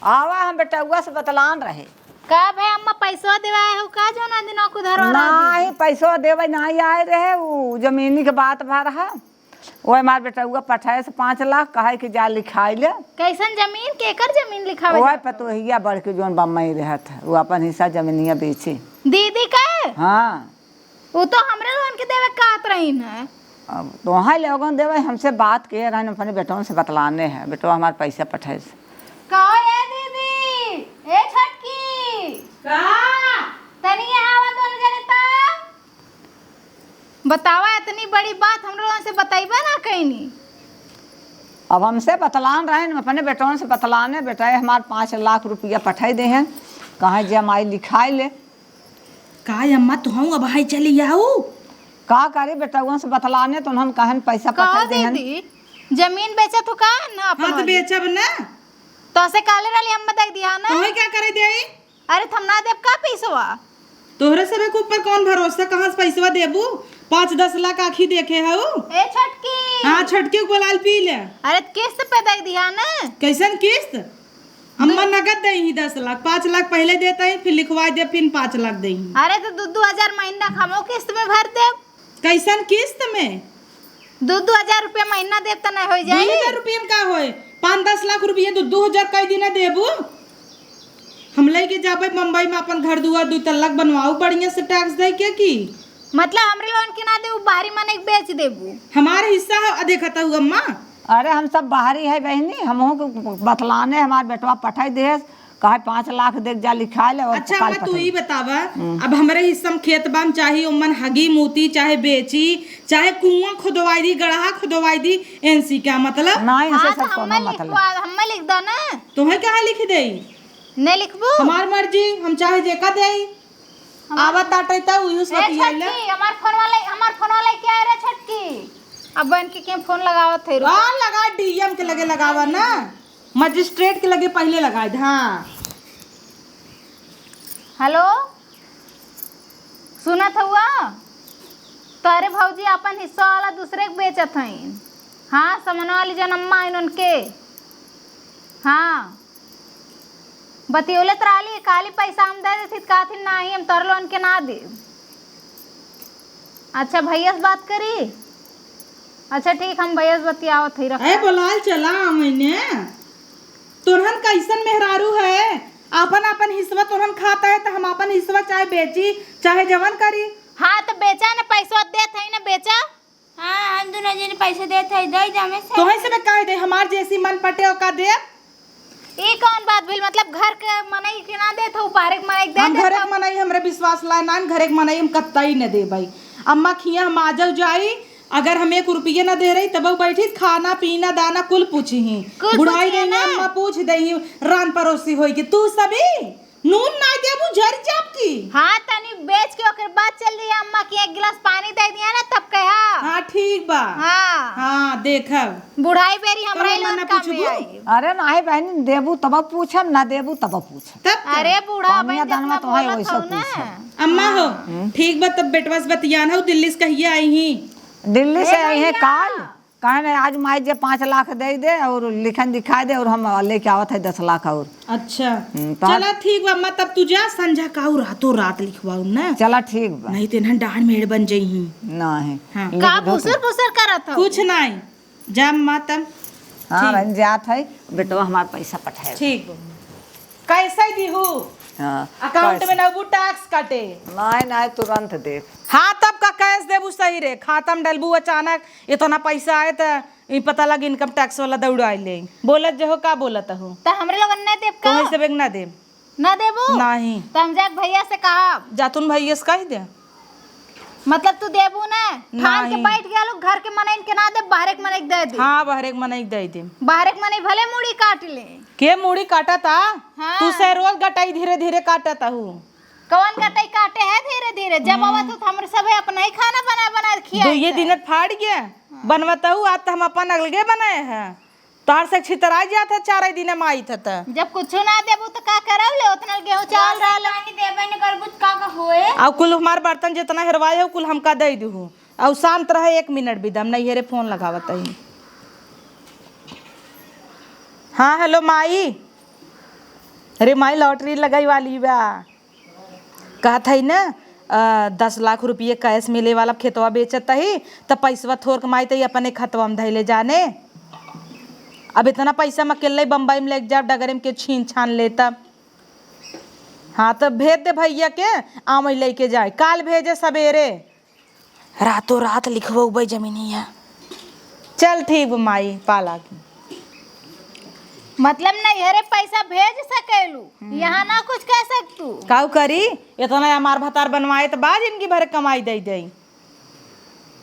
आवा, हम बेटउआ से बतलान रहे। का भे अम्मा, पैसवा देवाए हो का, जौना दिन ओकु धरवा रहा नाही, दीदी? पैसवा देवे नाही आए रहे, उ जमीनी के बात भा रहा। ओए हमार बेटउआ पठाए से पाँच लाख, कहे कि जा लिखाई ले। कैसन जमीन, केकर जमीन लिखावे ओए जात? पतोहिया बढ़ के जौन बम्बई रहत है, वो अपन हिस्सा जमीनिया बेची। दीदी का? हाँ। उ तो हमरे लोगन के देवे के कहत रहीन है। अब तोहाई लोगन देवे, हमसे बात किहे रहन, अपने बेटवन से बतलाने है, बेटवा हमार पैसा पठाए से। कहो ए दीदी, ए छोटकी। का? तनी यहाँ आवा दोनों जने तो। बतावा, इतनी बड़ी बात हमरे लोगन से बतइबे ना कइनी। अब हमसे बतलान रहन, अपने बेटवन से बतलाने, बेटा हमार पाँच लाख रुपया पठाई देहन, कहे जे हमारी लिखाई ले। का अम्मा, तुहूँ अब हाई चली आऊ? का करी, बेटउआ से बतलाने तो उन्हन कहन पैसा कहो पठा देहन। दीदी, जमीन बेचत हो का ना अपन हाँ, तो वाली? बेचब ना। तो ऐसे काले रहली अम्मा दे दिया ना। तोहे क्या करे देई? अरे, त हम ना देब का पैसवा? तोहरे सबे के ऊपर कौन भरोसा, कहाँ से पैसवा देबू? पाँच दस लाख आँखी देखे हऊ। ए छोटकी। हाँ, छोटकी को बोलाल पी ले। अरे, त किस्त पे दे दिया ना। कैसन किस्त? अम्मा, नगद देइहीं दस लाख, पाँच लाख पहिले देतहीं, फिर लिखवाइ देब, फिर पाँच लाख देइहीं। अरे, त दू, दू हजार महीना क हमहू किस्त में भर देब। कैसन किस्त में? दू, दू हजार रुपया महीना देब, त नहीं होइ जाई? दू हजार रुपया में का होए? पाँच दस लाख रुपया दू, दू हजार कई दिना देबू? हम लइके जाबे बम्बई में, अपन घर दुआर दू तल्ला क बनवाऊ बढ़िया से टैक्स दइ के की? मतलब हमरे लोगन के ना देबू, बाहरी मनई के बेच देबू? हमार हिस्सा ह, देखत हऊ अम्मा। अरे हम सब बाहरी है बहिनी, हमहू के बतलाने हमार बेटवा पठाई देस, कहे पाँच लाख दे जा लिखाए ले और अच्छा काल अम्मा, तू पठाई। ई बतावा, हम्म। अब हमरे हिस्सा में खेत बाम चाही, ओमन हगी मूती, चाहे बेची, चाहे कुआं खुदवाई दी, गड़हा खुदवाई दी, एनसी का मतलब? नहीं, इनसे हाँ, सब तो कोनो हमें मतलब। लिखवा, हमें लिख दो ना। तोहे कहाँ लिख देई? नहीं लिखबू? हमार मर्जी, हम चाहे जेका देई। हमार आवत ताटे त उयुस ए बतियाइला। छोटकी, हमार फोन वाला, हमार फोन वाला क्या है रे छोटकी? अब बहन के, के फोन लगावत है, रुक। हाँ, लगा, डीएम के लगे लगावा ना, मजिस्ट्रेट के लगे पहिले लगाइ दे, हाँ। हेलो, सुनत हुआ? तोहरे भौजी अपन हिस्सा वाला दूसरे के बेचत हईन। हाँ, समनवा वाली जौन अम्मा हईन उनके। हाँ। बतियौले त रहली, खाली पैसा हम दे देती, त कहथिन, "नाही, हम तोहर लोगन के ना देब।" अच्छा, भैया से बात करी? अच्छा, ठीक, हम भैया से बतियावत हई, रखा। ए, बोलाल चला, मैंने तोरहन कैसन मेहरारू है, आपन आपन हिस्सा तोरहन खाता है, त हम आपन हिस्सा चाहे बेची, चाहे जवन करी। हाँ, त बेचा न, पैसवा देत हई न, बेचा। हाँ, हम दुनो जने पैसे देत हई, दे दे हमें से। तोहे से मैं काहे दे, हमार जैसी मन पटे ओका दे। ई कौन बात भेल? मतलब घर के मनई के ना देत हो, बाहरे के मनई के दे हम देत घरे के हो। मनई हमरे विश्वास लाए ना, घरे के मनई हम कत्ता ही न देबई। अम्मा खिया हम आजऊ जाई, अगर हम एक रुपये ना दे रही तब बैठी खाना पीना दाना कुल पूछी ही। कुल बुढ़ाई पूछी है देंगे ना। अम्मा पूछ दे ही रान पड़ोसी होई कि तू सभी नून ना देबू, झर जाब की। हाँ, तनी बेच के ओकर बाद चल जाइए अम्मा के एक गिलास पानी दे दिया ना, तब कहा। हाँ, ठीक बा। हाँ। हाँ, देखब। बुढ़ाई बेरी हमरा तब ही अम्मा ना लोग काम में पूछबू? आई। अरे नाही बहनी, देबू तब पूछब, ना देबू तब पूछब। तब का? अरे बूढ़ा पानिया बहन दानवा जितना तो है, बोलत वैसे हऊ ना। पूछब। अम्मा हो, हाँ। ठीक बा, तब बेटवा से बतियान हो, दिल्ली से कहिए आई ही? दिल्ली से आई है भैया। काल। कहे नहीं, आज माई जे पाँच लाख दे दे और लिखन दिखाई दे और हम लेके आवत है दस लाख और। अच्छा। हम्म, तो चला ठीक बा, मतलब तू जा, संझा का और रातों रात लिखवाऊ ना। चला ठीक बा। नहीं तो इन्हन डाढ़ मेढ़ बन जइहीं। नहीं। हाँ। का फुसर फुसर करत हो? कुछ नहीं। जा अम्मा तब। हाँ, ठीक। बहन जात है, बेटवा हमार पैसा पठाए। ठीक बा। कैसे दीहू? हाँ, अकाउंट कैसे? में नबू टैक्स कटे। नहीं, नहीं, तुरंत दे। हाँ, तब का कैश देबू सही रे, खाता में डलबू अचानक, इतना पैसा आए त ई पता लग इनकम टैक्स वाला दौड़ाई ले। बोलत जो हो, का बोलत हो? त हमरे लोगन नहीं देब का? तोहे से बेग ना देब। ना देबू? नहीं। त हम जाके भैया से कहा। जा तुम भैया से कह दे। मतलब तू देबू ना? ठान के नहीं। बैठ गया लोग, घर के मनइन के ना दे, बाहरे के मनई के दे दे। हाँ, बाहरे के मनई के दे दे। बाहरे के मनई भले मूड़ी काट ले। के मूड़ी काटा था? हाँ। तू से रोज गटाई धीरे धीरे काटा था हूँ। कौन गटाई काटे है धीरे धीरे? जब हम्म। आवत हो तो हमरे सब है अपना ही खाना बना बना के खिया दो ये था। दिन फाड़ गया। हाँ। बनवता हूँ, आज तो हम अपन अलगे बनाए हैं। तोहर से छितराई जात है, चार दिन में आई था त। जब कुछ ना देबू त का करब ले, उतना गेहूं चावल रहल। पानी देबे न करबू त का का होए? अब कुल हमार बर्तन जितना हेरवाए हो, कुल हमका दे दू। अब शांत रहे, एक मिनट भी दम नहीं है रे, फोन लगावत है। हाँ, हेलो माई। अरे माई, लॉटरी लगाई वाली बा। कहत हई न, अ, दस लाख रुपये कैश मिले वाला खेतवा बेचत ही, त पैसवा थोर कमाई त अपने खतवा में धैले जाने। अब इतना पैसा में अकेले बम्बई में लेके जाब, डगरे में के छीन छान लेता। हाँ, त भेज दे भैया के, आमई लेके जाए, काल भेजे सबेरे। रातों रात लिखवउबै जमीनिया। चल ठीक बा माई, पाला की। मतलब नैहरे पैसा भेज सकेलू, हम्म। यहाँ ना कुछ कह सकतू। काऊ करी, इतना हमार भतार बनवाए त बा जिनगी भर कमाई दे दे।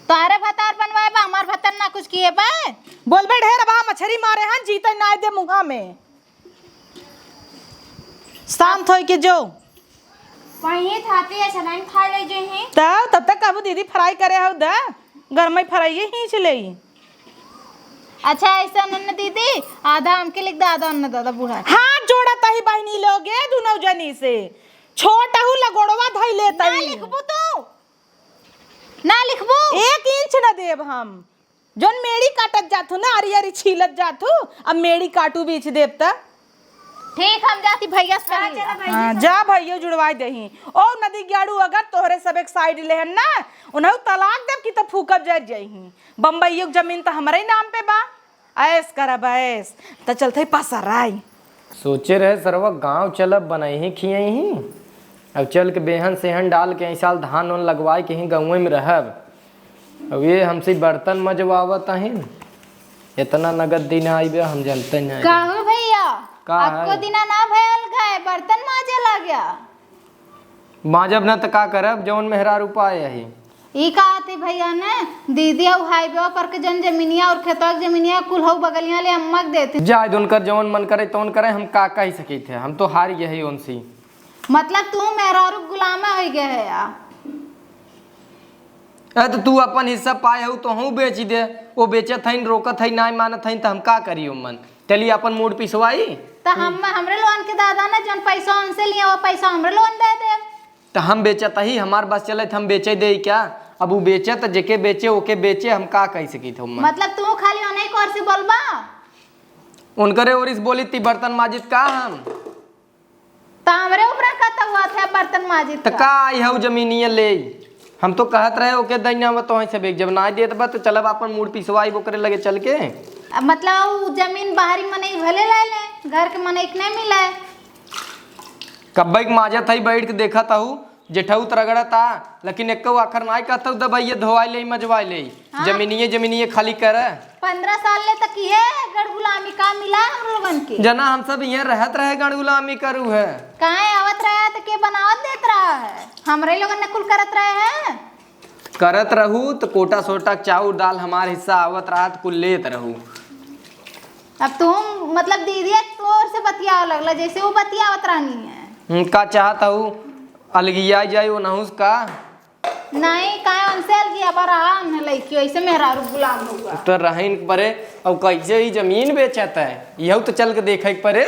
तोहरे भतार बनवाए बा, हमार भतार ना कुछ किए बा। बोलबे ढेर बा, मछरी मारे हैं, जीते ना दे मुँहा में। शांत होई के जो। वहीं थाती है, सलाइन खा ले जे ही। तब, तब तक कहबू दीदी फ्राई करे हौ द, घर में फ्राई ही खींच ले। अच्छा, ऐसा न दीदी, आधा हमके लिख दे, आधा न दादा बूढ़ा। हाथ जोड़त ही बहिनी लोग, ए दुनौ जनी से। छोट हूँ लगोड़वा धई लेत ना ही। लिखबू तू? ना लिखबू? एक इंच न देब हम। जौन मेड़ी काटत जाथू ना, अरी अरी छीलत जाथू, अब मेड़ी काटू बीछ देब त। ठीक, हम जाती भैया से हाँ, कही। चलो भैया हाँ, से। जा भैया जुड़वाई देही। ओ नदी ग्याड़ू, अगर तोहरे सब एक साइड लेहन ना, उन्हें तलाक देब कि त फूकब जर जइही। बम्बईयो के जमीन त हमरे नाम पे बा, ऐश करब ऐश। त चलते पसराई। सोचे रहे सरवा गाँव चलब, बनइही खियइही। अब चल के बेहन सेहन डाल के ई साल धान ओन लगवाए के ही गाँवे में रहब। अब ये हमसे बर्तन मजवावत अहिन। इतना नगद दिन आइबे हम जनते नहीं। का हो भैया? का आपको है? दिना ना भयल गए, बर्तन माजे लग गया। माजब न त का करब, जौन मेहरारू पाए अही। ई का आती भैया ने, दीदी अउ हाईवे पर के जौन जमीनिया और खेतवा के जमीनिया कुल हऊ बगलिया ले अम्मा के देते। जाए दे उनकर जौन मन करे तौन करे, हम का कह सकित है, हम तो हार गए है उनसे। मतलब तू मेहरारू गुलाम हो गए है या? ए, तो तू अपन हिस्सा पाए हऊ, तोहू बेच दे। वो बेचत हईन, रोकत हईन, नाय मानत हईन, त हम का करी ओमन? चली अपन मूड पिसवाई। त हम, हमरे लोगन के दादा ना, जौन पैसा उनसे लिए, वो पैसा हमरे लोगन दे देब। त हम बेचत ही, हमार बस चले त हम बेचे दे क्या? अब उ बेचे त जेके बेचे, ओके बेचे, हम का कह सकी थे ओमन? मतलब तू खाली ओनही कोर से बोलबा? उनकरे ओर से बोली ती बर्तन माजित का हम? त हमरे ऊपर का तहुआ थे बर्तन माजित त का? का आई हऊ जमीनिया ले? हम तो कहत रहे ओके दैना में तोहे से बेग, जब ना देत बा त चलब अपन मूड पिसवाई ओकरे लगे चल के। अब मतलब उ जमीन बाहरी मनई भले ले ले, घर के मनई के नहीं मिले। कब्बे के माजत हई बैठ के देखत हऊ, जेठऊ त रगड़त आ, लेकिन एक्को आखर नाय कहत हऊ, दबाइए धोवाई ले, मजवाई ले। हाँ। जमीनिये, जमीनिये खाली कर। पन्द्रह साल ले तक इहे गढ़ गुलामी का मिला हम लोगन के। जना हम सब इहे रहत रहे गढ़ गुलामी करू है। काहे आवत रहे त के बनावत देत रहा है? हमरे लोगन ने कुल करत रहे हैं। करत रहू त कोटा सोटा चाउर दाल हमार हिस्सा आवत रहा त कुल लेत रहू। अब तुम मतलब दीदी तोर से बतियावे लगला जैसे वो बतियावत रहनी है। हम्म, का चाहत हऊ? अलगिया जाई वो नहुस का? नहीं, काहे उनसे अलगिया बा रहा हमने लइकी, ऐसे मेहरारू गुलाम हुआ। तो रहीन परे, अब कैसे ही जमीन बेचत है, यहू तो चल के देखे के परे।